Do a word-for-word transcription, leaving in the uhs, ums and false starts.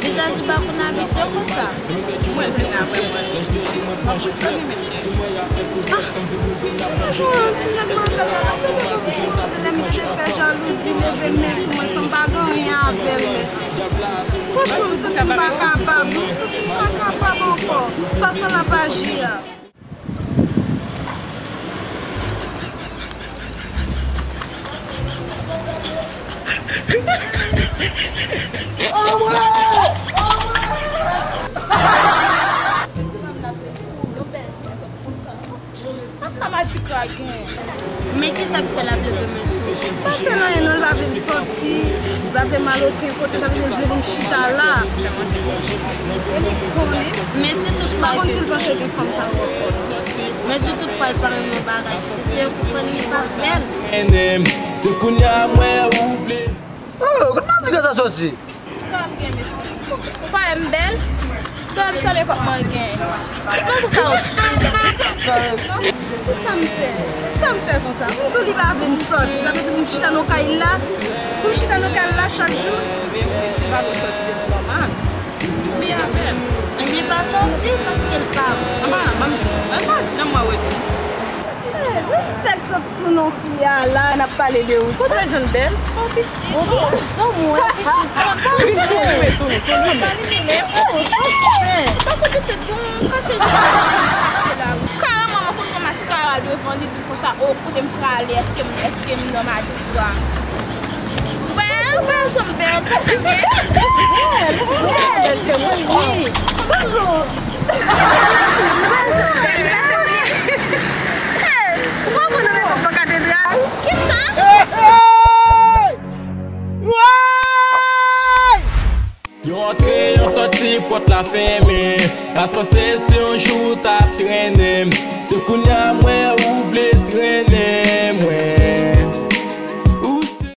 Vizazi pa konn abitye konsa. Mwen vin avè mwen. Yon ti nèg mwen fè la, lè m vin fè jalouzi, leve men sou mwen, san m pa gen anyen avè l, men. Franchman, m santi m pa kapab, m santi m pa kapab ankò. Fason l ap aji a. Sa madigra gen? Men kisa k fè l ap leve men sou ou? Sa fè l anyen non, l pa vle m soti, li pa vle m al okenn kote, sa vle di l vle vin chita la. E li konnen. Men si tout pa konn si l panse gen fanm sa yo ankò. Men si tout pa l pa renmen yon bagay, se ou ki konn li pa fè l. Se kounye a mwen ou vle. Oh, kote madigra sa soti? Kòman m gen, mesye? Ou pa wè m bèl? Sou wè m sale kòb mwen gen. Mwen se sa ou sou. Kisa m fè? Kisa m fè konsa? M di w li pa vle m soti. Sa vle di pou m chita nan kay la? Pou m chita nan kay la chak jou? Se pa pou soti, se pou nòmal. Li a bèl. Ebyen pa soti paske l pa. Anba, anba, m di, mwen pa janm wè w epi. Fèk sot sou non fi a la, n ap pale de ou. Kote Jòn bèl? O pitit. O pitit, janm wè pitit. Konn toujou. Konn toujou. Pase pitit, yon kote Jòn mache la. Kareman, mwen konn pran maskara devan li, di m konsa, o, kote m prale, èske m, èske m nan madigra? Bèl, bèl, janm bèl, bèl, janm bèl. Bèl, bèl, wi, wi. Bonjou. Ou pa konn nan mekòp nan katedral? Kisa? Yon antre, yon sòti, pòt la fèmen. Pa t panse si yon jou w t ap trennen m. Se kounye a mwen ou vle trennen mwen.